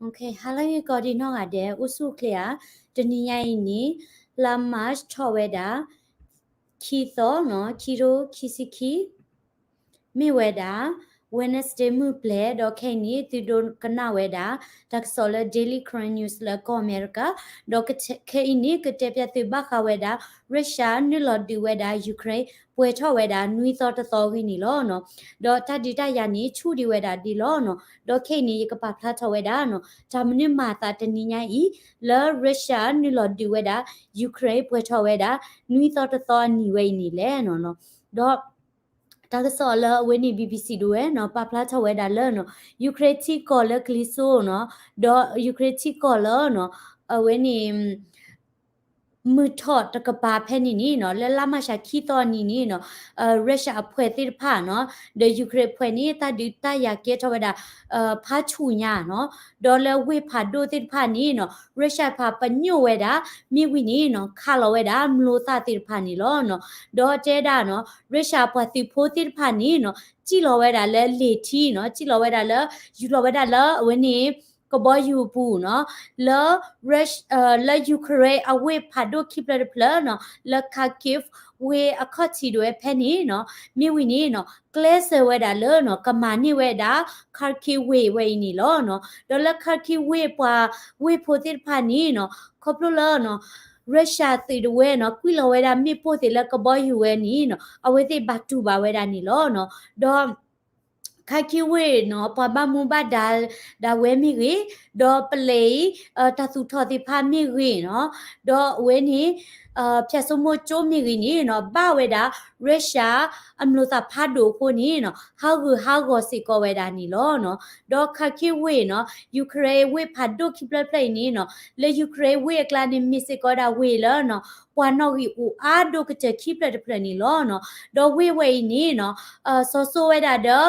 ဟါလၢအဂ့ၤကိးဒံနီၢ်ဂၤဒဲး အိၣ်ဆူၣ်အိၣ်ချ့ဧါ. တနံၤညါအံၤန့ၣ် လါ March ထီၣ်ဝဲဒၣ် ခံသီနီၤ ခံကထိခံဆံခံ မ့ၢ်ဝဲဒၣ် Wednesday မုၢ်ပျဲၤ ဒီးခဲအံၤန့ၣ် သုဒိကနၣ်ဝဲဒၣ် တၢ်ကစီၣ်လၢ Daily Karen News လၢကီၢ်အမဲရကၤ, ဒီးခဲအံၤန့ၣ် ကတဲပၠးသုဘၣ်ဃးဝဲဒၣ် Russia နုာ်လီၤဒုးဝဲဒၣ် Ukraine ပှဲၤထီၣ်ဝဲဒၣ် နွံသီတသီအဂ့ၢ်န့ၣ်လီၤနီၤ. ဒီးတၢ်ဒုးတၢ်ယၤန့ၣ် ဆူၣ်ဒံးဝဲဒၣ်ဒ်လီၤနီၤ. ဒီးခဲအံၤန့ၣ် ယကပာ်ဖျါထီၣ်ဝဲဒၣ်နီၤ တၢ်မနုၤမၤအသးတနံၤညါအံၤ လၢ Russia နုာ်လီၤဒုးဝဲဒၣ် Ukraine ပှဲၤထီၣ်ဝဲဒၣ် နွံသီတသီအနံၤဝဲအံၤန့ၣ်လဲၣ်နီၤ. ဒီး တၢ်ကစီၣ်လၢအဝဲန့ၣ် BBC ဒၣ်ဝဲနီၤ ပာ်ဖျါထီၣ်ဝဲဒၣ်လၢနီၤ Ukraine ထံကီၢ်လၢကလံၤစိးနီၤ, ဒီး Ukraine ထံကီၢ်လၢနီၤ အဝဲန့ၣ် မုၢ်ထီၣ်တကပၤဖဲန့ၣ်န့ၣ်နီၤ လၢလါမၢ်ၡးခံသီအနံၤန့ၣ်နီၤ Russia အဖွဲ့သ့ၣ်တဖၣ်နီၤ ဒီး Ukraine အဖွဲ့န့ၣ် တၢ်ဒုးတၢ်ယၤကဲထီၣ်ဝဲဒၣ် ဖးဆူၣ်ညါနီၤ, ဒီးလၢဝ့ၢ်ဖးဒိၣ်သ့ၣ်တဖၣ်န့ၣ်နီၤ Russia တဖၣ်ပညိၣ်ဝဲဒၣ် မ့ၢ်ဝံၤန့ၣ်နီၤ ခးလီၤဝဲဒၣ်မျိာ်သၣ်သ့ၣ်တဖၣ်န့ၣ်လီၤနီၤ. ဒီးတဲဒၣ်နီၤ Russia ပှၤသုးဖိသ့ၣ်တဖၣ်န့ၣ်နီၤ စံၣ်လီၤဝဲဒၣ်လၢလ့ၤထံနီၤ စံၣ်လီၤဝဲဒၣ်လၢ ယူၤလီၤဝဲဒၣ်လၢအဝဲန့ၣ် ကဘီယူၤအပူၤနီၤ လၢ လၢ Ukraine အဝ့ၢ်ဖးဒိၣ်ခံဖျၢၣ်တဖျၢၣ်နီၤ လၢ Kharkiv ဝ့ၢ်အခီၣ်ထံးဒၣ်ဝဲဖဲန့ၣ်နီၤ မ့ၢ်ဝံၤန့ၣ်နီၤ ကျဲးစၢးဝဲဒၣ်လၢနီၤ ကမၤန့ၢ်ဝဲဒၣ် Kharkiv ဝ့ၢ်ဝဲအံၤန့ၣ်လီၤနီၤ. ဒီးလၢ Kharkiv ဝ့ၢ်ပှၤဝ့ၢ်ဖိသ့ၣ်တဖၣ်န့ၣ်နီၤ ခီဖျိလၢနီၤ Russia သုးဒၣ်ဝဲနီၤ ကွံာ်လီၤဝဲဒၣ်မ့ၣ်ပိၢ်သ့ၣ်လၢကဘီယူၤဝဲန့ၣ်နီၤ အဝဲသ့ၣ်ဘၣ်တူၢ်ဘၣ်ဝဲဒၣ်န့ၣ်လီၤနီၤ. ဒီး Kharkiv ဝ့ၢ်နီၤ ပှၤဘၣ်မူဘၣ်ဒါဒၣ်ဝဲမ့ၢ်ဂ့ၤ, ဒီးပလဲၤအံၤ တၢ်သူၣ်ထီၣ်သ့ၣ်တဖၣ်မ့ၢ်ဂ့ၤနီၤ, ဒီးအဝဲန့ၣ် ဖၠၣ်စိမိၢ်ကၠိမ့ၢ်ဂ့ၤန့ၣ်နီၤ ဘၣ်ဝဲဒၣ် Russia အမျိာ်သၣ်ဖးဒိၣ်အဃိန့ၣ်နီၤ ဟးဂူာ်ဟးဂီၤစ့ၢ်ကီးဝဲဒၣ်န့ၣ်လီၤနီၤ. ဒီး Kharkiv ဝ့ၢ်နီၤ Ukraine ဝ့ၢ်ဖးဒိၣ်ခံဖျၢၣ်တဖျၢၣ်အံၤန့ၣ်နီၤ လၢ Ukraine ဝ့ၢ်အကျါန့ၣ် မ့ၢ်စ့ၢ်ကီးဒၣ်ဝ့ၢ်လၢနီၤ ပှၤနီၣ်ဂံၢ်အိၣ်အါဒိၣ်ကတၢၢ်ခံဖျၢၣ်တဖျၢၣ်န့ၣ်လီၤနီၤ. ဒီးဝ့ၢ်ဝဲအံၤန့ၣ်နီၤ စီၤစိဝဲဒၣ်ဒီး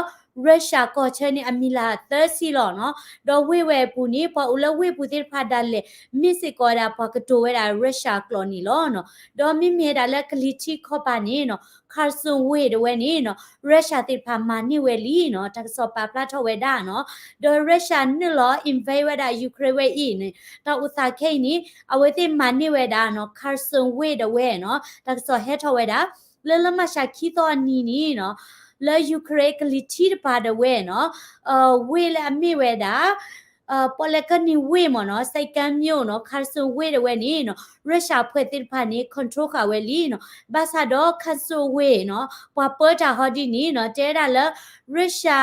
Russia ကီၢ်ဆၢန့ၣ် အမံၤလၢသၢဆံလီၤနီၤ. ဒီးဝ့ၢ်ဝဲအပူၤန့ၣ် ပှၤအိၣ်လၢဝ့ၢ်ပူၤသ့ၣ်တဖၣ်ဒၣ်လဲာ် မ့ၢ်စ့ၢ်ကီးဝဲဒၣ်ပှၤကတိၤဝဲဒၣ် Russia ကျိာ်န့ၣ်လီၤနီၤ. ဒီးမ့မ့ၢ်ဝဲဒၣ်လၢကလံၤထံးခီပၤန့ၣ်နီၤ Kherson ဝ့ၢ်ဒၣ်ဝဲန့ၣ်နီၤ Russia သ့ၣ်တဖၣ်မၤန့ၢ်ဝဲလံနီၤ တၢ်ကစီၣ်ပာ်ဖျါထီၣ်ဝဲဒၣ်နီၤ. ဒီး Russia နုာ်လီၤ invade ဝဲဒၣ် Ukraine ဝဲအံၤန့ၣ် တၢ်အိၣ်သးခဲအံၤန့ၣ် အဝဲသ့ၣ်မၤန့ၢ်ဝဲဒၣ်နီၤ Kherson ဝ့ၢ်ဒၣ်ဝဲနီၤ တၢ်ကစီၣ်ဟဲထီၣ်ဝဲဒၣ် လၢလါမၢ်ၡးခံသီအနံၤန့ၣ်နီၤ လၢ Ukraine ကလံၤထံးတပၤဒၣ်ဝဲနီၤ ဝ့ၢ်လၢအမ့ၢ်ဝဲဒၣ် ပီၣ်လဲၣ်ကၢၢ်နံၤဝ့ၢ်မ့ၢ်နီၤ စဲးကၢၣ်မိၣ်နီၤ Kherson ဝ့ၢ်ဒၣ်ဝဲန့ၣ်နီၤ Russia အဖွဲ့သ့ၣ်တဖၣ်န့ၣ် control ဃာ်ဝဲလံနီၤ ဘၣ်ဆၣ်ဒီး Kherson ဝ့ၢ်နီၤ ပှၤပၢတၢ်ဟီဒ်န့ၣ်နီၤ တဲဒၣ်လၢ Russia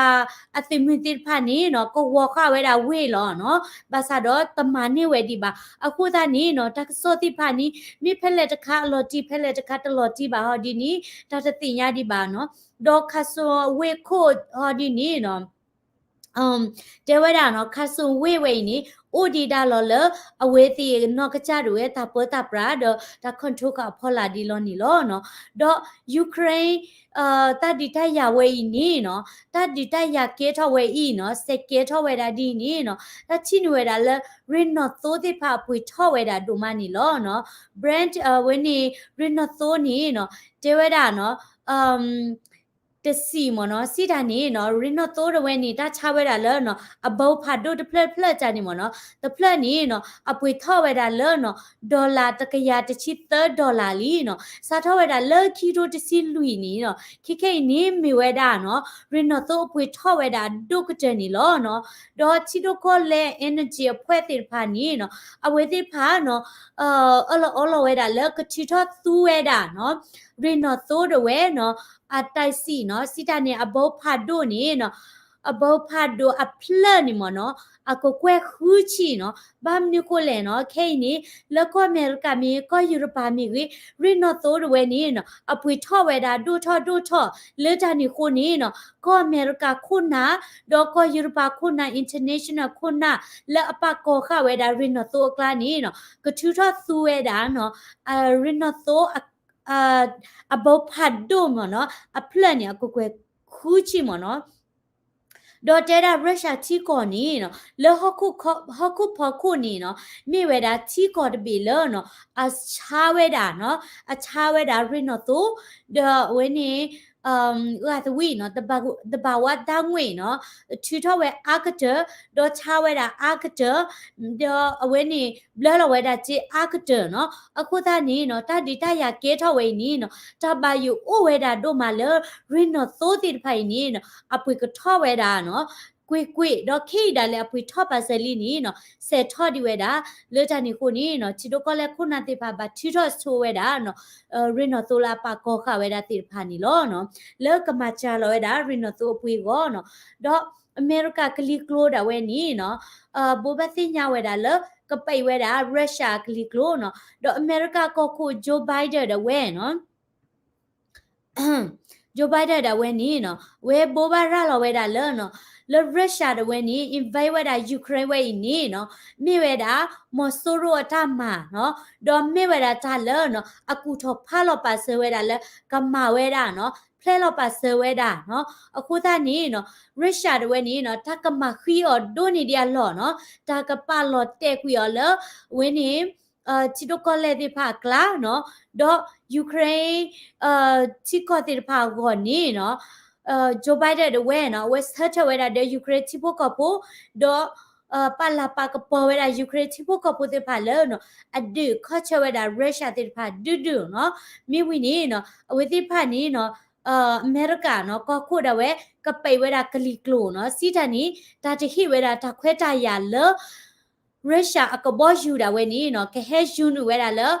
အသုးမုၢ်သ့ၣ်တဖၣ်န့ၣ်နီၤ ကဝီၤဃာ်ဝဲဒၣ်ဝ့ၢ်လီၤနီၤ ဘၣ်ဆၣ်ဒီးတမၤန့ၢ်ဝဲဒံးဘၣ် အဃိသတးန့ၣ်နီၤ တၢ်ကစီၣ်သ့ၣ်တဖၣ်န့ၣ် မ့ၢ်ဖဲလဲၣ်တခါအလီၤတံၢ် ဖဲလဲၣ်တခါတလီၤတံၢ်ဘၣ်ဟီဒ်န့ၣ် တၢ်တသ့ၣ်ညါဒံးဘၣ်နီၤ ဒီး Kherson ဝ့ၢ်ခိၣ်ဟီဒ်န့ၣ်နီၤ တဲဝဲဒၣ်နီၤ Kherson ဝ့ၢ်ဝဲအံၤန့ၣ် အိၣ်ဒံးဒၣ်လီၤလၢ အဝဲသ့ၣ်နီၢ်ကစၢ်ဒၣ်ဝဲတၢ်ပၢတၢ်ပြးဒီး တၢ် control ဃာ်အဖီလာ်ဒ်လီၤန့ၣ်လီၤနီၤ ဒီး Ukraine တၢ်ဒုးတၢ်ယၤဝဲအံၤန့ၣ်နီၤ တၢ်ဒုးတၢ်ယၤကဲထီၣ်ဝဲအံၤနီၤ စဲးကဲထီၣ်ဝဲဒၣ်ဒ်န့ၣ်နီၤ တၢ်ထံၣ်န့ၢ်ဝဲဒၣ်လၢ ရ့ၣ်နီၣ်သိသ့ၣ်တဖၣ်အပှ့ၤထီၣ်ဝဲဒၣ်ဒိၣ်မးန့ၣ်လီၤနီၤ Bryansk ဝဲန့ၣ် ရ့ၣ်နီၣ်သိန့ၣ်နီၤ တဲဝဲဒၣ်နီၤ တဆံးမ့ၢ်နီၤ စံးတၢ်န့ၣ်နီၤ ရ့ၣ်နီၣ်သိဒၣ်ဝဲန့ၣ် တၢ်ဆါဝဲဒၣ်လၢနီၤ အဘိဖးဒိၣ်တဖျၢၣ်တဖျၢၣ်တၢ်န့ၣ်မ့ၢ်နီၤ တဖျၢၣ်န့ၣ်နီၤ အပှ့ၤထီၣ်ဝဲဒၣ်လၢနီၤ dollar တကယၤတဆံသၢ dollar လံနီၤ စးထီၣ်ဝဲဒၣ်လၢခံကထိတဆံလွံၢ်န့ၣ်နီၤ ခဲခဲအံၤန့ၣ်မ့ၢ်ဝဲဒၣ်နီၤ ရ့ၣ်နီၣ်သိအပှ့ၤထီၣ်ဝဲဒၣ်ဒိၣ်ကတၢၢ်န့ၣ်လီၤနီၤ ဒီးထံဒိၣ်ကီၢ်လဲၢ် energy အဖွဲ့သ့ၣ်တဖၣ်န့ၣ်နီၤ အဝဲသ့ၣ်တဖၣ်နီၤ အၢၣ်လီၤအီလီၤဝဲဒၣ်လၢကထုးထီၣ်သူဝဲဒၣ်နီၤ ရ့ၣ်နီၣ်သိဒၣ်ဝဲနီၤ အတၢ်စံးနီၤ စံးတၢ်န့ၣ် အဘိဖးဒိၣ်န့ၣ်နီၤ အဘိဖးဒိၣ်အဖျၢၣ်န့ၣ်မ့ၢ်နီၤ အကကွဲၢ်ဃုဆံနီၤ ဘၣ်မနုၤဃိလဲၣ်နီၤ ခဲအံၤန့ၣ် လၢကီၢ်အမဲရကၤမ့ၢ်ဂ့ၤ ကီၢ်ယူရပၤမ့ၢ်ဂ့ၤ ရ့ၣ်နီၣ်သိဒၣ်ဝဲန့ၣ်နီၤ အပှ့ၤထီၣ်ဝဲဒၣ်ဒိၣ်ထီၣ်ဒိၣ်ထီၣ် လၢတၢ်န့ၣ်အဃိန့ၣ်နီၤ ကီၢ်အမဲရကၤခိၣ်နၢ် ဒီးကီၢ်ယူရပၤခိၣ်နၢ် international ခိၣ်နၢ် လၢအပာ်ကီၤဃာ်ဝဲဒၣ်ရ့ၣ်နီၣ်သိအကျါန့ၣ်နီၤ ကထုးထီၣ်သူဝဲဒၣ်နီၤ ရ့ၣ်နီၣ်သိ အဘိဖးဒိၣ်မ့ၢ်နီၤ အဖျၢၣ်န့ၣ် အကကွဲၢ်ဃုဆံမ့ၢ်နီၤ ဒီးတဲဒၣ် Russia ထံကီၢ်န့ၣ်နီၤ လၢဟီၣ်ခိၣ်ဖီခိၣ်န့ၣ်နီၤ မ့ၢ်ဝဲဒၣ်ထံကီၢ်တဘ့ၣ်လၢနီၤ အဆါဝဲဒၣ်နီၤ အဆါဝဲဒၣ်ရ့ၣ်နီၣ်သိ ဒီးအဝဲန့ၣ် အဂၤသဝံနီၤ သဘာဝဓာတ်ငွေ့နီၤ ထုးထီၣ်ဝဲအါကတၢၢ် ဒီးဆါဝဲဒၣ်အါကတၢၢ် ဒီးအဝဲန့ၣ် ဘျၢလီၤဝဲဒၣ်စ့အါကတၢၢ်နီၤ အဃိသတးန့ၣ်နီၤ တၢ်ဒုးတၢ်ယၤကဲထီၣ်ဝဲအံၤန့ၣ်နီၤ တၢ်ဘၣ်ယိၣ်အိၣ်ဝဲဒၣ်ဒိၣ်မးလၢ ရ့ၣ်နီၣ်သိသ့ၣ်တဖၣ်အံၤန့ၣ်နီၤ အပှ့ၤကထီၣ်ဝဲဒၣ်နီၤ ကွ့ၢ်ကွ့ၢ် ဒီးခဲအံၤဒၣ်လဲာ်အပှ့ၤထီၣ်ပာ်စၢၤလံန့ၣ်နီၤ စဲးထီၣ်ဒံးဝဲဒၣ် လၢတၢ်န့ၣ်အဃိန့ၣ်နီၤ ထံဒိၣ်ကီၢ်လဲၢ်ခိၣ်နၢ်သ့ၣ်တဖၣ်ဘၣ်ထုးထီၣ်ဆိဝဲဒၣ်နီၤ ရ့ၣ်နီၣ်သိလၢအပာ်ကီၤဃာ်ဝဲဒၣ်သ့ၣ်တဖၣ်န့ၣ်လီၤနီၤ လၢကမၤစှၤလီၤဝဲဒၣ်ရ့ၣ်နီၣ်သိအပှ့ၤအဂီၢ်နီၤ ဒီးအမဲရကၤကလံၤကျိၤဒၣ်ဝဲန့ၣ်နီၤ ဘိးဘၣ်သ့ၣ်ညါဝဲဒၣ်လၢ ကပံးဝဲဒၣ် Russia ကလံၤကျိၤနီၤ ဒီးအမဲရကၤကီၢ်ခိၣ် Joe Biden ဒၣ်ဝဲနီၤ Joe Biden ဒၣ်ဝဲန့ၣ်နီၤ အဝဲဘိးဘၣ်ရၤလီၤဝဲဒၣ်လၢနီၤ လၢ Russia ဒၣ်ဝဲန့ၣ် invade ဝဲဒၣ် Ukraine ဝဲအံၤန့ၣ်နီၤ မ့ၢ်ဝဲဒၣ် မီၤစိရိၤအတၢ်မၤနီၤ ဒီးမ့ၢ်ဝဲဒၣ်တၢ်လၢနီၤ အကူၣ်ထီၣ်ဖးလီၤပာ်စၢၤဝဲဒၣ်လၢ ကမၤဝဲဒၣ်နီၤ ဖျဲလီၤပာ်စၢၤဝဲဒၣ်နီၤ အဃိသတးန့ၣ်နီၤ Russia ဒၣ်ဝဲန့ၣ်နီၤ တၢ်ကမၤဃံအီၤဒိၣ်န့ၢ်ဒံးအလီၢ်နီၤ တၢ်ကပာ်လီၤတဲာ်ကွံာ်အီၤလၢ အဝဲန့ၣ် ထံဒိၣ်ကီၢ်လဲၢ်သ့ၣ်တဖၣ်အကျါနီၤ ဒီး Ukraine ထံကီၢ်သ့ၣ်တဖၣ်အဂီၢ်န့ၣ်နီၤ Joe Biden ဒၣ်ဝဲနီၤ အဝဲဆၢထၢၣ်ဝဲဒၣ်ဒီး Ukraine ထံဖိကီၢ်ဖိ ဒီး ပာ်လၤပာ်ကပီၤဝဲဒၣ် Ukraine ထံဖိကီၢ်ဖိသ့ၣ်တဖၣ်လၢနီၤ အဒုးခီၣ်ဆၢဝဲဒၣ် Russia သ့ၣ်တဖၣ်ဒုးဒုးနီၤ မ့ၢ်ဝံၤန့ၣ်နီၤ အဝဲသ့ၣ်တဖၣ်န့ၣ်နီၤ အမဲရကၤနီၤ ကီၢ်ခိၣ်ဒၣ်ဝဲ ကပံးဝဲဒၣ်ကလံၤကျိၤနီၤ စံးတၢ်န့ၣ် တၢ်တဟ့ၣ်ဝဲဒၣ်တၢ်ခွဲးတၢ်ယာ်လၢ Russia အကဘီယူၤဒၣ်ဝဲန့ၣ်နီၤ ကဟဲယူၤနုာ်ဝဲဒၣ်လၢ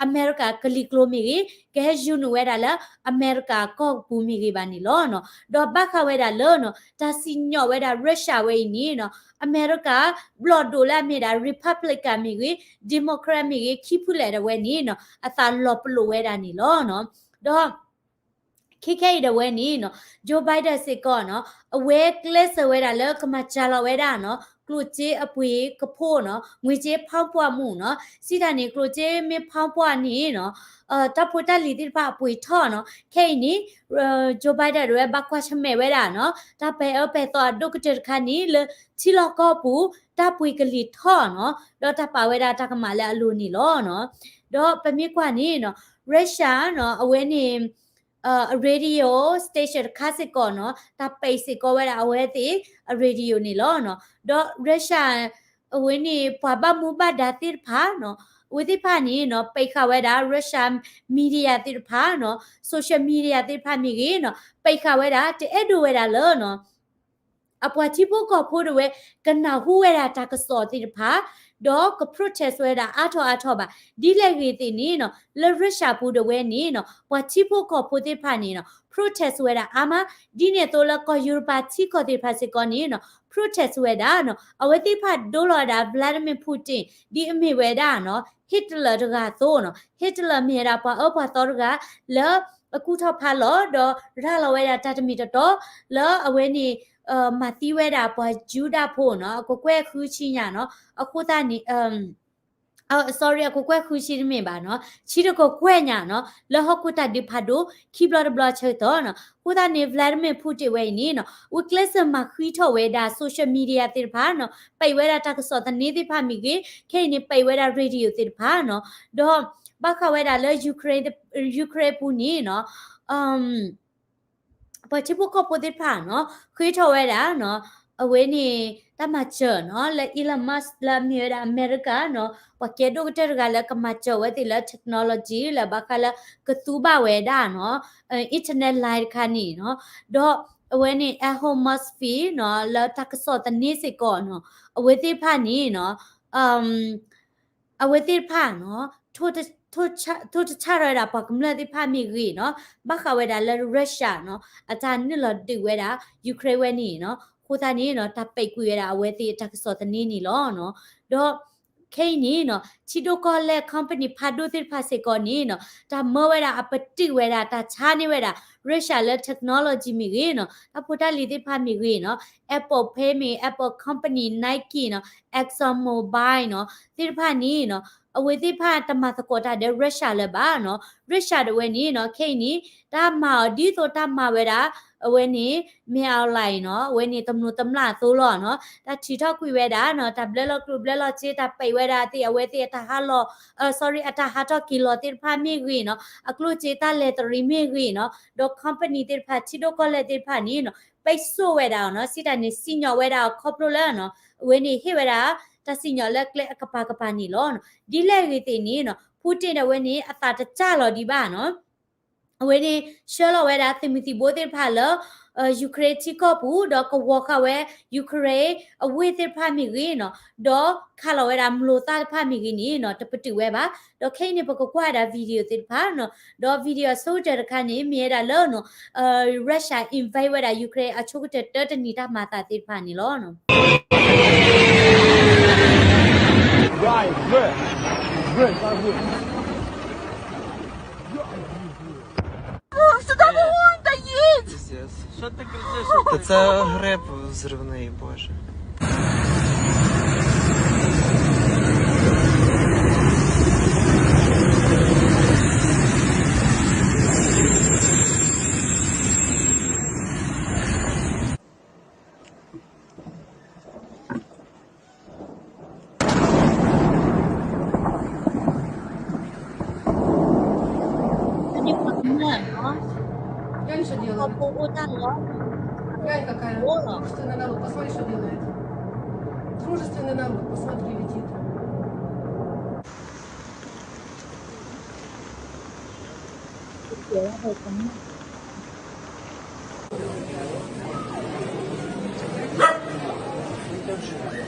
အမဲရကၤကလံၤကျိၤမ့ၢ်ဂ့ၤ ကဟဲယူၤနုာ်ဝဲဒၣ်လၢ အမဲရကၤကီၢ်ပူၤမ့ၢ်ဂ့ၤဘၣ်န့ၣ်လီၤနီၤ ဒီးဘၣ်ဃးဝဲဒၣ်လၢနီၤ တၢ်စံၣ်ညီၣ်ဝဲဒၣ် Russia ဝဲအံၤန့ၣ်နီၤ အမဲရကၤ ဘျီၣ်ဒိၣ်လၢအမ့ၢ်ဒၣ် Republican မ့ၢ်ဂ့ၤ Democrat မ့ၢ်ဂ့ၤ ခံဖုလဲၣ်ဒၣ်ဝဲန့ၣ်နီၤ အသးလီၤပလိာ်ဝဲဒၣ်န့ၣ်လီၤနီၤ ဒီး ခဲခဲအံၤဒၣ်ဝဲန့ၣ်နီၤ Joe Biden စ့ၢ်ကီးနီၤ အဝဲကျဲးစၢးဝဲဒၣ်လၢကမၤစှၤလီၤဝဲဒၣ်နီၤ ကျိၣ်စ့အပှ့ၤကဖိနီၤ ငွေကြေးဖောက်ပွမှုနီၤ စံးတၢ်န့ၣ် ကျိၣ်စ့မ့ၢ်ဖောက်ပွမှုန့ၣ်နီၤ တၢ်ဖိတၢ်လံၤသ့ၣ်တဖၣ်အပှ့ၤထီၣ်နီၤ ခဲအံၤန့ၣ် Joe Biden ဒၣ်ဝဲဘၣ်ကွၢ်ဆၢၣ်မဲာ်ဝဲဒၣ်နီၤ တၢ်ပဲာ်အၢပဲာ်သီအဒိၣ်ကတၢၢ်တခါန့ၣ် လၢထံလီၢ်ကီၢ်ပူၤ တၢ်ပှ့ၤကလံၤထီၣ်နီၤ ဒီးတၢ်ပာ်ဝဲဒၣ်တၢ်ကမၣ်လၢအလိၤန့ၣ်လီၤနီၤ ဒီးပမ့ၢ်ကွၢ်န့ၣ်နီၤ Russia နီၤ အဝဲန့ၣ် အ radio station တခါစ့ၢ်ကီးနီၤ တၢ်ပဲာ်စ့ၢ်ကီးဝဲဒၣ်အဝဲသ့ၣ်အ radio န့ၣ်လီၤနီၤ ဒီး Russia အဝဲန့ၣ် ပှၤဘၣ်မူဘၣ်ဒါသ့ၣ်တဖၣ်နီၤ အဝဲသ့ၣ်တဖၣ်န့ၣ်နီၤ ပဲာ်ဃာ်ဝဲဒၣ် Russia media သ့ၣ်တဖၣ်နီၤ social media သ့ၣ်တဖၣ်မ့ၢ်ဂ့ၤနီၤ ပဲာ်ဃာ်ဝဲဒၣ် တအဲၣ်ဒိးဝဲဒၣ်လၢနီၤ အပှၤထံဖိကီၢ်ဖိဒၣ်ဝဲ ကနၢ်ဟူဝဲဒၣ်တၢ်ကစီၣ်သ့ၣ်တဖၣ် ဒီးက protest ဝဲဒၣ်အါထီၣ်အါထီၣ်ဘၣ် ဒ်လဲၣ်ဂ့ၤသ့ၣ်န့ၣ်နီၤ လၢ Russia ပူၤဒၣ်ဝဲန့ၣ်နီၤ ပှၤထံဖိကီၢ်ဖိသ့ၣ်တဖၣ်န့ၣ်နီၤ protest ဝဲဒၣ်အါမး ဒ်န့ၣ်အသိးလၢကီၢ်ယူရပၤထံကီၢ်သ့ၣ်တဖၣ်စ့ၢ်ကီးန့ၣ်နီၤ protest ဝဲဒၣ်နီၤ အဝဲသ့ၣ်တဖၣ်ဒိလီၤဝဲဒၣ် Vladimir Putin ဒ်အမ့ၢ်ဝဲဒၣ်နီၤ Hitler တဂၤအသိးနီၤ Hitler မ့ၢ်ဝဲဒၣ်ပှၤအၢပှၤသီတဂၤ လၢအကူၣ်ထီၣ်ဖးလီၤ ဒီးရၤလီၤဝဲဒၣ်တၢ်တမံၤတတီ လၢအဝဲန့ၣ် မၤသံဝဲဒၣ်ပှၤယူဒၤဖိနီၤ အကကွဲၢ်ဃုဆံညါနီၤ အဃိသတးန့ၣ် sorry အကကွဲၢ်ဃုဆံတမ့ၢ်ဘၣ်နီၤ ဆံတကကွဲၢ်ညါနီၤ လၢဟီၣ်ခိၣ်တၢ်ဒုးဖးဒိၣ် ခံဘျီတဘျီဆၢကတီၢ်နီၤ အဃိသတးန့ၣ် Vladimir Putin ဝဲအံၤန့ၣ်နီၤ ဝဲကျဲးစၢးမၤဃံထီၣ်ဝဲဒၣ် social media သ့ၣ်တဖၣ်နီၤ ပဲာ်ဝဲဒၣ်တၢ်ကစီၣ်သန့သ့ၣ်တဖၣ်မ့ၢ်ဂ့ၤ ခဲအံၤန့ၣ် ပဲာ်ဝဲဒၣ် radio သ့ၣ်တဖၣ်နီၤ ဒီးဘၣ်ဃးဝဲဒၣ်လၢ Ukraine Ukraine ပူၤန့ၣ်နီၤ ပှၤထံဖိကီၢ်ဖိသ့ၣ်တဖၣ်နီၤ ဃ့ထီၣ်ဝဲဒၣ်နီၤ အဝဲန့ၣ် တၢ်မၤစၢၤနီၤ လၢ Elon Musk လၢအမ့ၢ်ဝဲဒၣ်အမဲရကၤနီၤ ပှၤကဲဒိၣ်ကတၢၢ်တဂၤလၢကမၤစၢၤဝဲသ့ၣ်လၢ technology လၢဘၣ်ဃးလၢကသူဘၣ်ဝဲဒၣ်နီၤ internet line တခါန့ၣ်နီၤ ဒီးအဝဲန့ၣ် Elon Musk နီၤ လၢတၢ်ကစီၣ်သန့စ့ၢ်ကီးနီၤ အဝဲသ့ၣ်တဖၣ်န့ၣ်နီၤ အဝဲသ့ၣ်တဖၣ်နီၤ ထိၣ်တဆၣ်ထီၣ်ဝဲဒၣ်ပှၤကမျၢၢ်သ့ၣ်တဖၣ်မ့ၢ်ဂ့ၤနီၤ ဘၣ်ဃးဝဲဒၣ်လၢ Russia နီၤ အတၢ်နုာ်လီၤဒုးဝဲဒၣ် Ukraine ဝဲန့ၣ်နီၤ အဃိသတးန့ၣ်နီၤ တၢ်ပဲာ်ကွံာ်ဝဲဒၣ်အဝဲသ့ၣ်တၢ်ကစီၣ်သန့န့ၣ်လီၤနီၤ ဒီးခဲအံၤန့ၣ်နီၤ ထံဒိၣ်ကီၢ်လဲၢ် company ဖးဒိၣ်သ့ၣ်တဖၣ်စ့ၢ်ကီးန့ၣ်နီၤ တၢ်မၢဝဲဒၣ်အပတုာ်ဝဲဒၣ် တၢ်ဆါန့ၢ်ဝဲဒၣ် Russia လၢ technology မ့ၢ်ဂ့ၤနီၤ တၢ်ဖိတၢ်လံၤသ့ၣ်တဖၣ်မ့ၢ်ဂ့ၤနီၤ Apple Pay မ့ၢ် Apple Company Nike နီၤ ExxonMobil နီၤ သ့ၣ်တဖၣ်န့ၣ်နီၤ အဝဲသ့ၣ်တဖၣ်တမၤသကိးတၢ်ဒီး Russia လၢၤဘၣ်နီၤ Russia ဒၣ်ဝဲန့ၣ်နီၤ ခဲအံၤန့ၣ် တၢ်မၤအီၤဒ်သိးတၢ်မၤဝဲဒၣ် အဝဲန့ၣ် မ့ၢ်အီၤလၢအံၤနီၤ အဝဲန့ၣ်တမျိးတမျာ်အသိးလီၤနီၤ တၢ်ထုးထီၣ်ကွံာ်ဝဲဒၣ်နီၤ တၢ်ဘျၢလီၤကျိၣ်ဘျၢလီၤစ့ တၢ်ပဲာ်ဝဲဒၣ်သ့ၣ် အဝဲသ့ၣ်အတၢ်ဟးလီၤ sorry အတၢ်ဟးထီၣ်က့ၤလီၤသ့ၣ်တဖၣ်မ့ၢ်ဂ့ၤနီၤ အကျိၣ်စ့တၢ်လဲၤတရံးမ့ၢ်ဂ့ၤနီၤ ဒီး company သ့ၣ်တဖၣ် ထံဒိၣ်ကီၢ်လဲၢ်သ့ၣ်တဖၣ်န့ၣ်နီၤ ပိတ်ဆို့ဝဲဒၣ်အီၤနီၤ စံးတၢ်န့ၣ် စံၣ်ညီၣ်ဝဲဒၣ်အီၤခီဖျိလၢနီၤ အဝဲန့ၣ်ဟ့ၣ်ဝဲဒၣ် တၢ်စံၣ်ညီၣ်လၢကျဲအကပၤကပၤန့ၣ်လီၤ. ဒ်လဲၣ်ဂ့ၤသ့ၣ်န့ၣ်နီၤ Putin အဝဲန့ၣ် အသးတစၢ်လီၤဒံးဘၣ်နီၤ အဝဲန့ၣ် ဆှၢလီၤဝဲဒၣ်သုးမုၢ်သံၣ်ဘိသ့ၣ်တဖၣ်လၢ Ukraine ထံကီၢ်ပူၤ ဒီးကဝီၤဃာ်ဝဲ Ukraine အဝ့ၢ်သ့ၣ်တဖၣ်မ့ၢ်ဂ့ၤနီၤ ဒီးခးလီၤဝဲဒၣ်မျိာ်သၣ်တဖၣ်မ့ၢ်ဂ့ၤန့ၣ်နီၤ တပတုာ်ဝဲဘၣ်. ဒီးခဲအံၤန့ၣ် ပကကွၢ်ဝဲဒၣ် video သ့ၣ်တဖၣ်နီၤ ဒီး video အဆိကတၢၢ်တခါန့ၣ် မ့ၢ်ဝဲဒၣ်လၢနီၤ Russia invade ဝဲဒၣ် Ukraine အဆိကတၢၢ်တၢတနံၤတၢ်မၤသးသ့ၣ်တဖၣ်န့ၣ်လီၤ. Сюда вон доїдь! Та це гриб взривний, боже. Глянь, что делает. Глянь, какая. Дружественный народ. Посмотри, что делает. Дружественный народ. Посмотри, летит. န့ၣ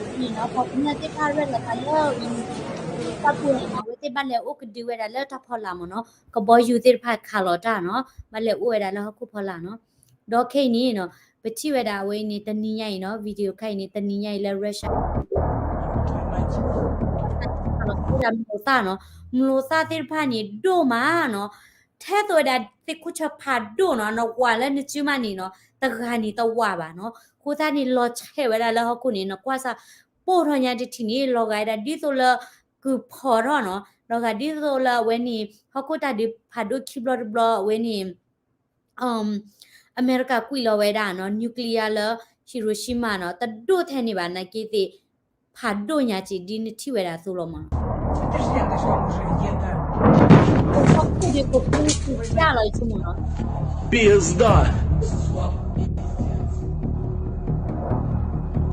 ်နီၤ ပှၤကမျၢၢ်သ့ၣ်တဖၣ်ရဲၣ်လီၤသးလၢ တၢ်ပူၤန့ၣ်နီၤ အဝဲသ့ၣ်ဘၣ်လဲၤအိၣ်ကဒုဝဲဒၣ်လၢတၢ်ဖီလာ်မ့ၢ်နီၤ ကဘီယူၤသ့ၣ်တဖၣ်ခးလီၤတၢ်နီၤ ဘၣ်လဲၤအိၣ်ဝဲဒၣ်လၢဟီၣ်ခိၣ်ဖီလာ်နီၤ ဒီးခဲအံၤန့ၣ်နီၤ ပထံၣ်ဝဲဒၣ်အဝဲအံၤန့ၣ် တနံၤညါအံၤနီၤ video ခါအံၤန့ၣ် တနံၤညါအံၤလၢ Russia ခးလီၤဝဲဒၣ်မျိာ်သၣ်နီၤ မျိာ်သၣ်သ့ၣ်တဖၣ်န့ၣ် ဒိၣ်မးနီၤ ထဲသိးဝဲဒၣ်သ့ၣ်ခိၣ်ဆၢဖးဒိၣ်နီၤ နဝးလၢနစုမးန့ၣ်နီၤ တဂၤန့ၣ်တဝးဘၣ်နီၤ အဃိသတးန့ၣ် လီၤဆဲးဝဲဒၣ်လၢဟီၣ်ခိၣ်န့ၣ် နကွၢ်စၢ် ပိၢ်ထီၣ်ညါတထံၣ်န့ၣ် လီၤဂာ်ဝဲဒၣ်ဒ်သိးလၢ ကုၢ်ဖီၣ်ထီၣ်နီၤ လီၤဂာ်ဒ်သိးလၢအဝဲန့ၣ် ဟီၣ်ခိၣ်တၢ်ဒုးဖးဒိၣ်ခံဘျီတဘျီအဝဲန့ၣ် အမဲရကၤကွံာ်လီၤဝဲဒၣ်နီၤ nuclear လၢ Hiroshima နီၤ တဒိၣ်ထဲန့ၣ်ဘၣ် နာ်က့သ့ၣ် ဖးဒိၣ်ညါက့ၤဒ်နထံၣ်ဝဲဒၣ်အသိးလီၤမ့ၢ်နီၤ ဟီၣ်ခိၣ်ဒုးကပူၤကပျၢ်လီၤယဆိကမိၣ်နီၤ Пизда!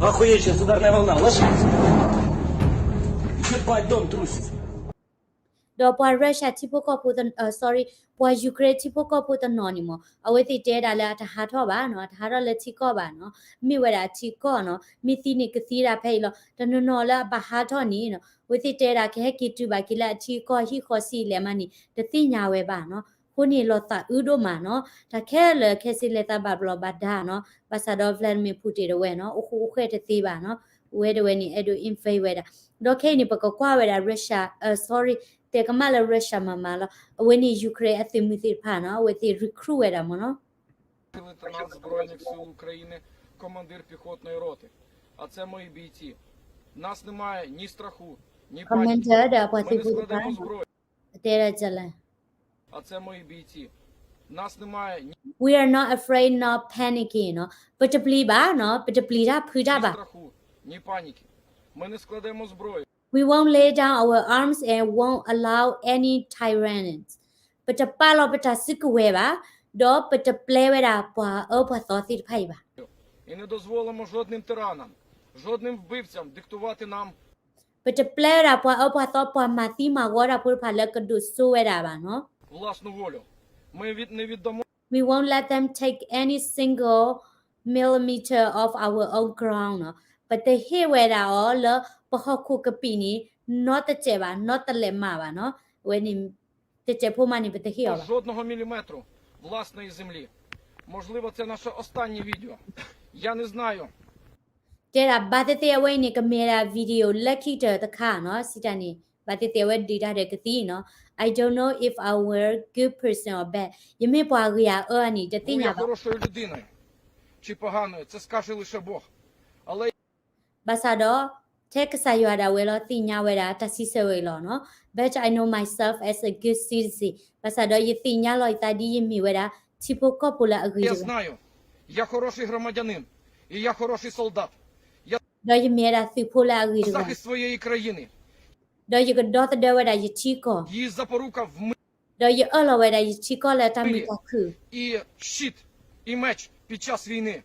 Охуеть, сейчас ударная волна, ложись! Ебать, дом трусится! ဒီးပှၤ Russia ထံဖိကီၢ်ဖိ sorry ပှၤ Ukraine ထံဖိကီၢ်ဖိတနီၤန့ၣ်မ့ၢ် အဝဲသ့ၣ်တဲဒၣ်လၢအတဟးထီၣ်ဘၣ်နီၤ အတဟးထီၣ်လၢထံကီၢ်ဘၣ်နီၤ မ့ၢ်ဝဲဒၣ်ထံကီၢ်နီၤ မ့ၢ်သံန့ၣ်ကသံဒၣ်ဖဲအံၤလီၤ တနီၤနီၤလၢအဘၣ်ဟးထီၣ်န့ၣ်နီၤ အဝဲသ့ၣ်တဲဒၣ်ကဟဲက့ၤတုၤဘၣ်က့ၤလၢအထံအကီၢ်ဟံၣ်ဃီဆံးလဲၣ်မးန့ၣ် တသ့ၣ်ညါဝဲဘၣ်နီၤ အဃိန့ၣ်လီၤသးအုးဒိၣ်မးနီၤ တၢ်ခဲလၢာ်ခဲဆ့လဲၤသးဘၣ်ဘျီးဘၣ်ဒါနီၤ ဘၣ်ဆၣ်ဒီး Vladimir Putin တဝဲနီၤ အိၣ်ဃူအိၣ်ဃဲတသ့ဘၣ်နီၤ အဝဲတဝဲန့ၣ် အဲၣ်ဒိး invade ဝဲဒၣ် ဒီးခဲအံၤန့ၣ် ပကကွၢ်ဝဲဒၣ် Russia sorry တဲကမၣ်လၢ Russia မၤမၤလီၤ အဝဲန့ၣ် Ukraine အသုးမုၢ်သ့ၣ်တဖᣣ်နီၤ အဝဲသ့ၣ် recruit ဝဲဒၣ်မ့ၢ်နီၤ Лейтенант Збройних сил України, командир піхотної роти. А це мої бійці. В нас немає ні страху, ні паніки. Commander ဒီးအပှၤသုးဖိတဖၣ် တဲဒၣ်ကလဲၣ် А це мої бійці. В нас немає ні, We are not afraid, not panicking နီၤ ပတပျံၤဘၣ်နီၤ ပတပျံၤတၢ်ဖုးတၢ်ဘၣ် ні страху, ні паніки. Ми не складемо зброю. We won't lay down our arms and won't allow any tyrants. ပတပာ်လီၤပတၢ်စုကဝဲၤဘၣ် ဒီးပတပျဲဝဲဒၣ်ပှၤအၢပှၤသီသ့ၣ်တဖၣ်အံၤဘၣ် І не дозволимо жодним тиранам, жодним вбивцям диктувати нам ပတပျဲဝဲဒၣ်ပှၤအၢပှၤသီ ပှၤမၤသံမၤဂီၤတၢ်ဖိတဖၣ်လၢကဒိၣ်စိဝဲဒၣ်ဘၣ်နီၤ власну волю. Ми від, не віддамо We won't let them take any single millimeter of our own ground နီၤ ပတဟ့ၣ်ဝဲဒၣ်အီၤလၢပဟီၣ်ခိၣ်ကပံာ်န့ၣ် နီတစဲးဘၣ် နီတလဲးမးဘၣ်နီၤ အဝဲန့ၣ် တစဲးဖိမးန့ၣ် ပတဟ့ၣ်အီၤဘၣ် Жодного міліметру власної землі. Можливо, це наше останнє відео. Я не знаю. တဲဒၣ်ဘၣ်သ့ၣ်သ့ၣ်အဝဲအံၤန့ၣ် ကမ့ၢ်ဒၣ် video လၢခံကတၢၢ်တခါနီၤ စံးတၢ်န့ၣ် ဘၣ်သ့ၣ်သ့ၣ်အဝဲဒုးတၢ်ဒီးကသံၣ်နီၤ I don't know if I were good person or bad ယမ့ၢ်ပှၤဂ့ၤဧါအၢဧါန့ၣ် တသ့ၣ်ညါဘၣ် Хорошою людиною чи поганою, це скаже лише Бог. Але ဘၣ်ဆၣ်ဒီး ထဲကစၢ်ယွၤဒၣ်ဝဲလီၤ သ့ၣ်ညါဝဲဒၣ်တၢ်စံးဆၢဝဲအံၤလီၤနီၤ But I know myself as a good citizen ဘၣ်ဆၣ်ဒီးယသ့ၣ်ညါလီၤယသးဒ်ယမ့ၢ်ဝဲဒၣ် ထံဖိကီၢ်ဖိလၢအဂ့ၤတဂၤ Я знаю, я хороший громадянин, і я хороший солдат. ဒီးယမ့ᢢ်ဝဲဒၣ်သုးဖိလၢအဂ့ၤတဂၤ Захист своєї країни. ဒီးယကဒီသဒၢဝဲဒၣ်ယထံကီၢ် Її запорука в мирі. ဒီးယအၢၣ်လီၤဝဲဒၣ်ယထံကီၢ်လၢတၢ်မုာ်တၢ်ခုၣ်, и щит, и меч під час війни.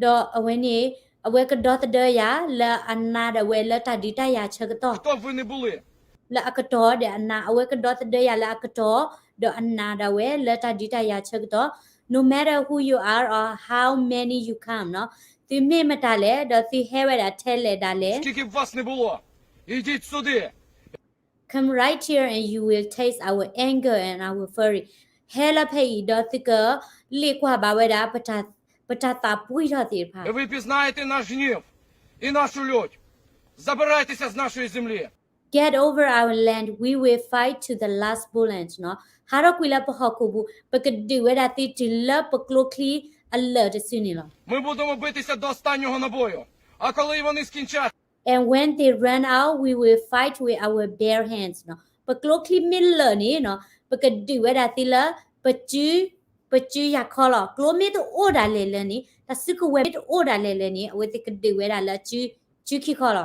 ဒီးအဝဲန့ၣ် အဝဲကဒီသဒၢယၤလၢအနးဒၣ်ဝဲလၢတၢ်ဒုးတၢ်ယၤဆၢကတီၢ်, လၢအကတီၢ်ဒီးအနး, အဝဲကဒီသဒၢယၤလၢအကတီၢ် ဒီးအနးဒၣ်ဝဲလၢတၢ်ဒုးတၢ်ယၤဆၢကတီၢ်, no matter who you are or how many you come နီၤ, သုမ့ၢ်မတၤလဲၣ် ဒီးသုဟဲဝဲဒၣ်ထဲလဲၣ်ဒၣ်လဲၣ် Скільки б вас не було, ідіть сюди. Come right here and you will taste our anger and our fury. ဟဲလၢဖဲအံၤ ဒီးသုကလ့ၣ်ကွၢ်ဘၣ်ဝဲဒၣ် ပတၢ်သးပှံၢ်ထီၣ်သ့ၣ်တဖၣ်. Ви пізнаєте наш гнів і нашу лють. Забирайтеся з нашої землі. Get over our land, we will fight to the last bullet နီၤ. ဟးထီၣ်ကွံာ်လၢပဟီၣ်ခိၣ်ပူၤ, ပကဒုးဝဲဒၣ်သုတုၤလၢပကျိချံအလၢာ်တစုန့ၣ်လီၤ. Ми будемо битися до останнього набою, а коли вони скінчать And when they run out, we will fight with our bare hands နီၤ. ပကျိချံမ့ၢ်လၢာ်န့ၣ်နီၤ, ပကဒုးဝဲဒၣ်သုလၢ ပစု, ပစုယၤခီလီၤ. ကျိမ့ၢ်တအိၣ်ဒၣ်လဲာ်လၢာ်န့ၣ်, တၢ်စုကဝဲၤမ့ၢ်တအိၣ်ဒၣ်လဲာ်လၢာ်န့ၣ်, အဝဲသ့ၣ်ကဒုးဝဲဒၣ်လၢ စုခံခီလီၤ.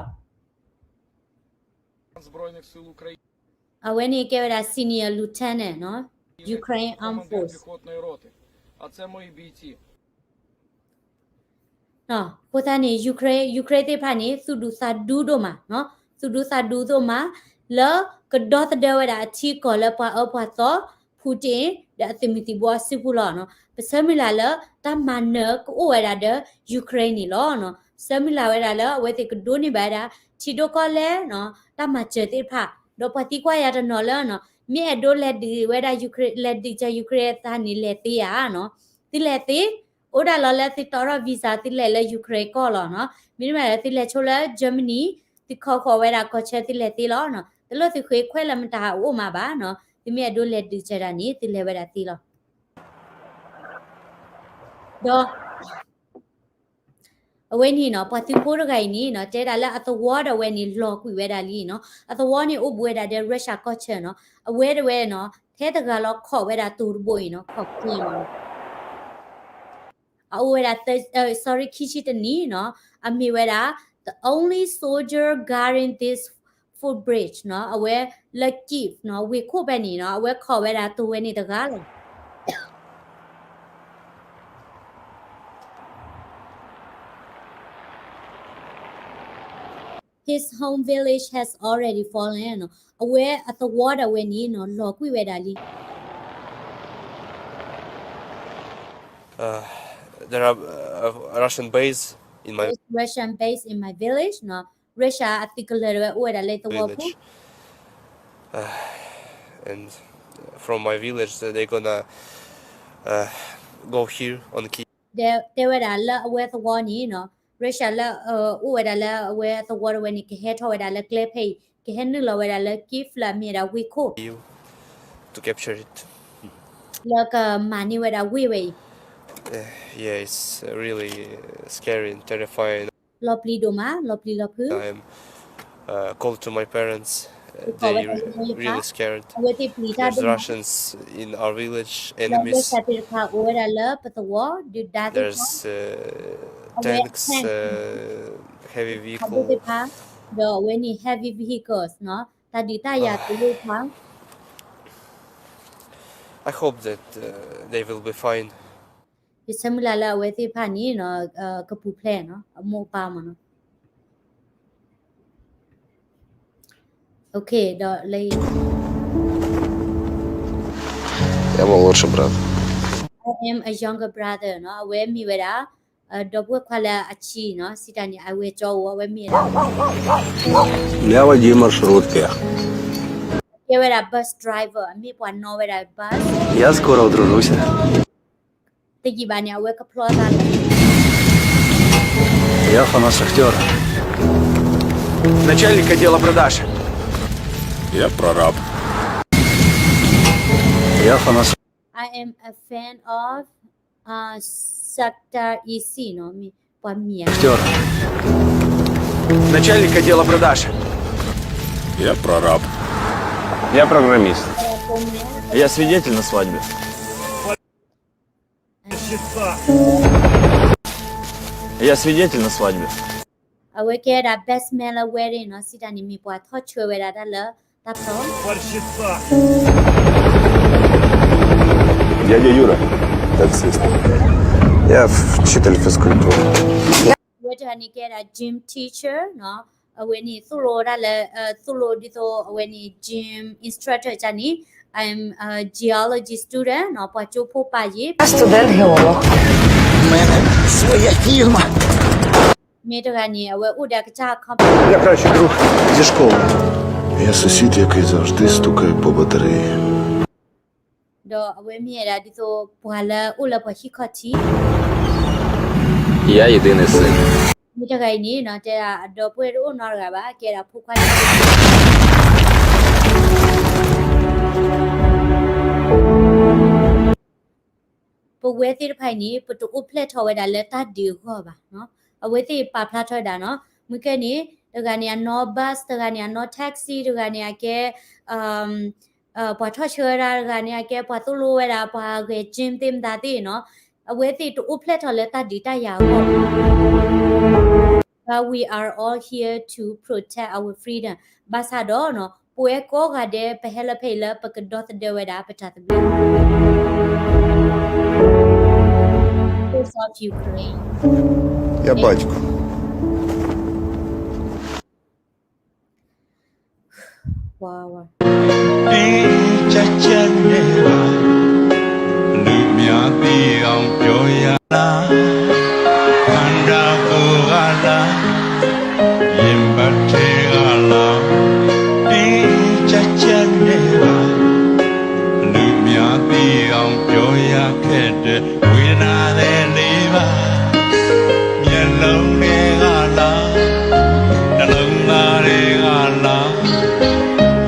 အဝဲန့ၣ်ကဲဝဲဒၣ် senior lieutenant နီၤ, Ukraine Armed Force. အဃိသတးန့ၣ် Ukraine, Ukraine သ့ၣ်တဖၣ်န့ၣ် သူၣ်ဒူသးဒူဒိၣ်မး, သူၣ်ဒူသးဒူဒိၣ်မး လၢကဒီသဒၢဝဲဒၣ်အထံအကီၢ်လၢပှၤအၢပှၤသီ Putin ဒီးအသုးမုၢ်သံၣ်ဘိအစုပူၤလီၤ. ပဆၢမုၢ်လၢ်လၢတၢ်မၤနၢၤကအိၣ်ဝဲဒၣ်ဒီး Ukraine န့ၣ်လီၤ. ပဆၢမုၢ်လၢ်ဝဲဒၣ်လၢအဝဲသ့ၣ်ကဒိးန့ၢ်ဘၣ်ဝဲဒၣ် ထံဒိၣ်ကီၢ်လဲၢ် တၢ်မၤစၢၤသ့ၣ်တဖၣ်, ဒီးပှၤသံကွၢ်ယၤတနီၤလၢ မ့ၢ်အဲၣ်ဒိးလဲၤဒုးဝဲဒၣ် Ukraine, လဲၤဒုးစၢၤ Ukraine အသးန့ၣ် လဲၤသ့ဧါ. သုလဲၤသ့, အိၣ်ဒၣ်လီၤလၢသုတီထီၣ် visa သုလဲၤလၢ Ukraine ကီၢ်လီၤ. မ့တမ့ၢ်လၢသုလဲၤဆိလၢ Germany, သုခိးဃီၤဝဲဒၣ်ကီၢ်ဆၢသုလဲၤသ့လီၤ. တလိၣ်သုဃ့ခွဲးလၢမတၤဟးအိၣ်မးဘၣ်, သုမ့ၢ်အဲၣ်ဒိးလဲၤဒုးစၢၤတၢ်န့ၣ် သုလဲၤဝဲဒၣ်သ့လီၤ. ဒီး အဝဲန့ၣ်နီၤ, ပှၤသုးဖိတဂၤအံၤန့ၣ်နီၤ, တဲဒၣ်လၢအသဝီဒၣ်ဝဲန့ၣ် လီၤကွံာ်ဝဲဒၣ်လံနီၤ. အသဝီန့ၣ်အိၣ်ဘူးဝဲဒၣ်ဒီး Russia ကီၢ်ဆၢနီၤ. အဝဲဒၣ်ဝဲနီၤ, ထဲတဂၤလီၤခိးဝဲဒၣ်တိၤတဘိအံၤနီၤ, ခိးက့ၤနီၤ. အအိၣ်ဝဲဒၣ် sorry ခံဆံတနံၣ်နီၤ, အမ့ၢ်ဝဲဒၣ် the only soldier guarding this footbridge နီၤ, အဝဲလၢ Kyiv နီၤ, ဝ့ၢ်ခိၣ်ဖဲန့ၣ်နီၤ, အဝဲခိးဝဲဒၣ်တိၤဝဲန့ၣ်တဂၤလီၤ. His home village has already fallen နီၤ, အဝဲအသဝီဒၣ်ဝဲန့ၣ်နီၤ, လီၤကွံာ်ဝဲဒၣ်လံ. Uh, there are uh, Russian base in my There's Russian base in my village နီၤ, Russia အသုးကလၢၤဒၣ်ဝဲအိၣ်ဝဲဒၣ်လၢသဝီပူၤ village. Uh, and from my village, they're gonna uh, go here on Kyiv. တဲဝဲဒၣ်လၢအဝဲသဝီန့ၣ်နီၤ, Russia လၢအအိၣ်ဝဲဒၣ်လၢအဝဲသဝီဒၣ်ဝဲန့ၣ် ကဟဲထီၣ်ဝဲဒၣ်လၢကျဲဖဲအံၤ, ကဟဲနုာ်လီၤဝဲဒၣ်လၢ Kyiv လၢအမ့ၢ်ဝဲဒၣ်ဝ့ၢ်ခိၣ် to capture it. လၢကမၤန့ၢ်ဝဲဒၣ်ဝ့ၢ်ဝဲအံၤ. Uh, yeah, it's really scary and terrifying. လီၤပျံၤဒိၣ်မး, လီၤပျံၤလီၤဖုး. I'm uh, called to my parents. Uh, they really scared. အဝဲသ့ၣ်ပျံၤတၢ်ဒိၣ်မး. There's Russians in our village, enemies. လၢ Russia သ့ၣ်တဖၣ်အိၣ်ဝဲဒၣ်လၢပသဝီ, ဒုၣ်ဒါသ့ၣ်တဖၣ်. There's uh, tanks, uh, heavy vehicle. သ့ၣ်တဖၣ်, ဒီးအဝဲန့ၣ် heavy vehicles နီၤ, တၢ်ဒုးတၢ်ယၤသ့ၣ်တဖၣ်. I hope that uh, they will be fine. ယဆၢမုၢ်လၢ်လၢအဝဲသ့ၣ်တဖၣ်န့ၣ်နီၤ, ကပူၤဖျဲးနီၤ, အမိၢ်အပၢ်မ့ၢ်နီၤ. Okay, ဒီးလၢ I am a younger brother နီၤ, အဝဲမ့ၢ်ဝဲဒၣ် ဒီပုၢ်ဝဲၢ်ခွါလၢအဆံးနီၤ, စံးတၢ်န့ၣ် အဝဲကၠီအိၣ် အဝဲမ့ၢ်ဝဲဒၣ် Я водитель маршрутки. ကဲဝဲဒၣ် bus driver, အမ့ၢ်ပှၤနီၣ်ဝဲဒၣ် bus. Я скоро утружусь. တယံာ်ဘၣ်န့ၣ် အဝဲကဖျီသးလီၤ. Я фанат Шахтёра. Начальник отдела продаж. Я прораб. Я фанат I am a fan of uh, Shakhtar E C နီၤ, မ့ၢ်ပှၤမံၤဧါ. Шахтёра. Начальник отдела продаж. Я прораб. Я программист. Я свидетель на свадьбе. Я свидетель на свадьбе. အဝဲကဲဒၣ် best man လၢ wedding နီၤ, စံးတၢ်န့ၣ် မ့ၢ်ပှၤထီၣ်ဆှၢဝဲဒၣ်တၢ်လၢ တၢ်ဖျီ Дядя Юра, таксист. Я учитель физкультуры. အဝဲတဂၤန့ၣ်ကဲဒၣ် gym teacher နီၤ, အဝဲန့ၣ်သိၣ်လိတၢ်လၢ သိၣ်လိဒ်သိးအဝဲန့ၣ် gym instructor န့ၣ် I'm a geology student နီၤ, ပှၤကၠိဖိပၢ်ယ့ၢ် Студент геолог. У мене своя фірма. မ့ၢ်တဂၤန့ၣ် အဝဲအိၣ်ဒီးအကစၢ် company. Я кращий друг зі школы. Я сусід, який завжди стукає по батареї. ဒီးအဝဲမ့ၢ်ဝဲဒၣ်ဒ်သိးပှၤလၢအိၣ်လၢပှၤဟံၣ်ခီၣ်ထံး Я єдиний син. မ့ၢ်တဂၤအံၤန့ၣ်နီၤ တဲဒၣ်အဒီပုၢ်ဝဲၢ်တအိၣ်နီတဂၤဘၣ် ကဲဒၣ်ဖိခွါန့ၣ် ပဝဲသ့ၣ်တဖၣ်အံၤန့ၣ် ပတအိၣ်ဖျဲၣ်ထီၣ်ဝဲဒၣ်လၢတၢ်ဒုးအဂီၢ်ဘၣ်နီၤ, အဝဲသ့ၣ်ပာ်ဖျါထီၣ်ဝဲဒၣ်နီၤ, မ့ၢ်ကဲန့ၣ် တဂၤန့ၣ်အနီၣ် bus တဂၤန့ၣ်အနီၣ် taxi တဂၤန့ၣ်အကဲ ပှၤထီၣ်ဆှၢဝဲဒၣ်တဂၤန့ၣ် အကဲပှၤသိၣ်လိဝဲဒၣ် ပှၤဂဲၤ gym သ့ၣ်မတၤသ့ၣ်နီၤ, အဝဲသ့ၣ်တအိၣ်ဖျဲၣ်ထီၣ်လၢတၢ်ဒုးတၢ်ယၤအဂီၢ်ဘၣ် But we are all here to protect our freedom. ဘၣ်ဆၣ်ဒီးနီၤ ပဝဲကိးဂၤဒဲး ပဟဲလၢဖဲအံၤလၢပကဒီသဒၢဝဲဒၣ်ပတၢ်သဘျ့ Because of Ukraine. Я батько. Wow. ဒီကၠဲကၠဲန့ၣ်ဘၣ် လူများသိအောင်ပြောရလား ခန္ဓာကိုယ်ကလား ရင်ဘတ်ထဲကလား ဒီကၠဲကၠဲန့ၣ်ဘၣ် လူများသိအောင်ပြောရခဲ့တဲ့ ဝေဒနာတွေလေးပါ မျက်လုံးထဲကလား နှလုံးသားထဲကလား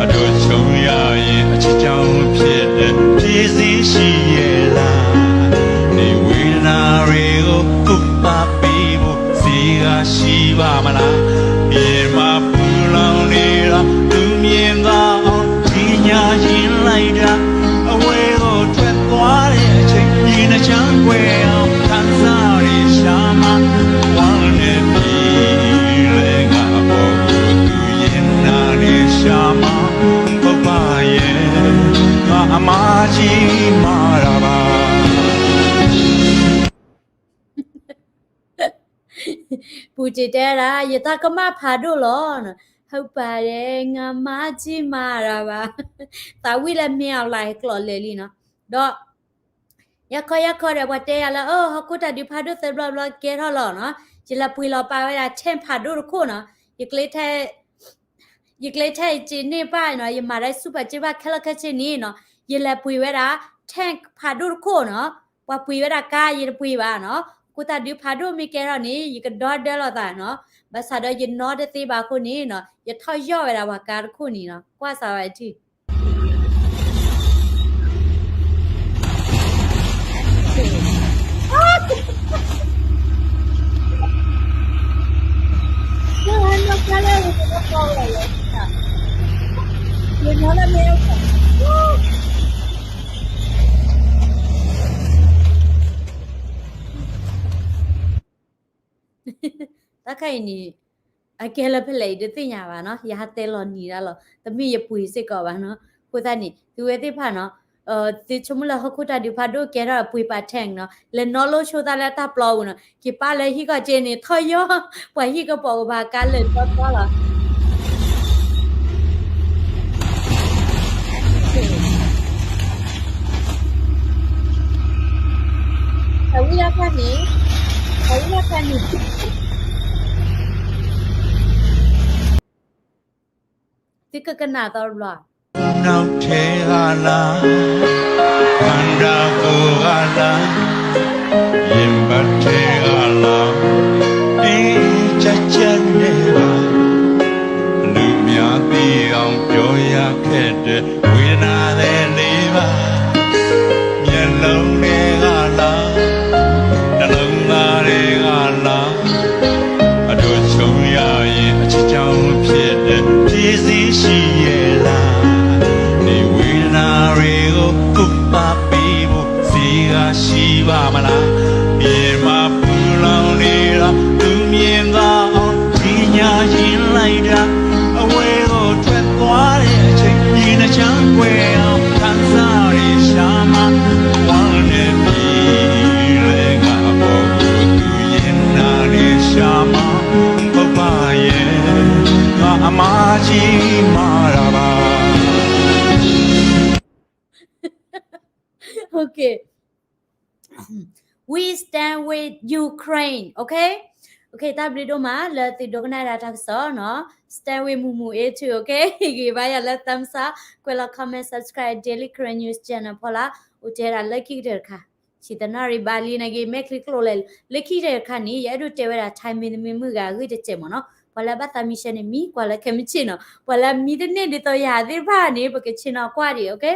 အတို့ချုပ်ရရင် အချစ်ကြောင့်ဖြစ်တဲ့ ဖြေစည်းရှိရဲ့လား ဒီဝေဒနာတွေကို ကုသပေးဖို့ ဆေးကရှိပါမလား ရင်မှာပူလောင်နေတာ သူမြင်သာအောင် ကြီးညာရင်းလိုက်တာ အဝေးကိုထွက်သွားတဲ့အချိန် ရေနှချမ်းကွယ်အောင် ခံစားရရှာမှာ ဝမ်းနည်းပြီး လက်ကပေါ်ကို သူရင်နာနေရှာမှာ ဟုတ်ပါရဲ့ ငါအမကြီးမှားတာပါ ပူၣ်တ့ၢ်တဲဒၣ် ယတၢ်ကမၣ်ဖးဒိၣ်လီၤ. ဟုတ်ပါတယ် ငါမကြီးမှားတာပါ သးဝံၣ်လၢမ့ၢ်အီၤလၢဟဲကျိးလဲၤလံနီၤ ဒီး ယခီယခီဒီး ပှၤတဲယၤလၢ အၢ ဟီၣ်ခိၣ်တၢ်ဒုးဖးဒိၣ်သၢဘျီဘျီကဲထီၣ်လီၤနီၤ ယလဲၤပှ့ၤလီၤပာ်ဝဲဒၣ် tank ဖးဒိၣ်တခိၣ်နီၤ ယကျဲထဲ ယကျဲထဲယစ့န့ၢ်ပၢ်နီၤ ယမၤဒၣ်ဆူၣ်ပာ်စ့ဘၣ်ခဲလၢာ်ခဲဆ့န့ၣ်နီၤ ယလဲၤပှ့ၤဝဲဒၣ် tank ဖးဒိၣ်တခိၣ်နီၤ ပှၤပှ့ၤဝဲဒၣ်ကါ ယတပှ့ၤဘၣ်နီၤ ခိၣ်တၢ်ဒုးဖးဒိၣ်မ့ၢ်ကဲထီၣ်န့ၣ် ယကဒီဒၢလီၤသးနီၤ ဘၣ်ဆၣ်ဒီးယနီတသ့ဘၣ်အဃိန့ၣ်နီၤ ယထီၣ်ယီၢ်ဝဲဒၣ်ပှၤကါတခိၣ်န့ၣ်နီၤ ကွၢ်စးဝဲထံၣ် တၢ်ခါအံၤန့ၣ် အကဲလၢဖဲလဲၣ်အံၤတသ့ၣ်ညါဘၣ်နီၤ ယဟးတဲလီၤနံၤဒၣ်လီၤ တမ့ၢ်ယပှ့ၤစ့ၢ်ကီးဘၣ်နီၤ အဃိသတးန့ၣ် သုဝဲသ့ၣ်တဖၣ်နီၤ သုဆိကမိၣ်လၢဟီၣ်ခိၣ်တၢ်ဒုးဖးဒိၣ်ကဲထီၣ်ပှ့ၤပာ် tank နီၤ လဲၤနီၣ်လိၣ်ဆိသးလၢတၢ်ပျီပူၤနီၤ က့ၤပာ်လၢဟံၣ်ကီၢ်က့န့ၣ် ထီၣ်ယီၢ် ပှၤဟံၣ်ကပီၤကပၤကါလၢာ်တီတီလီၤ အဝံၣ်လၢဖဲန့ၣ် အဝံၣ်လၢဖဲန့ၣ် သုကကနၣ်သီတဘျီ နောက်ထဲကလား ခန္ဓာကိုယ်ကလား ရင်ဘတ်ထဲကလား ဒီကၠဲကၠဲနဲ့ပါ လူများသိအောင်ပြောရခက်တဲ့ ဝေဒနာတွေလေးပါ မျက်လုံးထဲကလား နှလုံးသားထဲကလား အတို့ချုပ်ရရင် အချစ်ကြောင့်ဖြစ်တဲ့ ဖြေစည်းရှိရဲ့လား ဒီဝေဒနာတွေကို ကုသပေးဖို့ ဆေးကရှိ မၤကမၣ်တၢ်ဘၣ်. Okay. We stand with Ukraine, okay? Okay, တၢ်ဘျုးဒိၣ်မးလၢသုဒိကနၣ်ဒၣ်တၢ်ကစီၣ်နီၤ, stand with မူမူ A two, okay? ဂ့ၤဘါယွၤလၢ thumbs up, ကွဲးလီၤ comment, subscribe Daily Karen News Channel ဖီလာ်, အိၣ်တဲဒၣ်လၢခံကတၢၢ်တခါ, ဆံသနၣ်ရံၣ်ဘၣ်လံနဂ့ၤ မဲာ်ချံကျိၤလဲၣ်, လၢခံကတၢၢ်တခါန့ၣ် ယအဲၣ်ဒိးတဲဝဲဒၣ် Thai မ့ၢ်သမံမုၣ်ဂၤအဂ့ၢ်တစဲးမ့ၢ်နီၤ, ပှၤလၢဘၣ်သးမံဆၢန့ၣ်မံ, ကွၢ်လၢခဲမုၢ်ဆ့ၣ်နီၤ, ပှၤလၢမံတန့ၢ်ဒ်သိးယၤသ့ၣ်တဖၣ်န့ၣ် ပကဆ့ၣ်နီၤကွၢ်ဒံး, okay?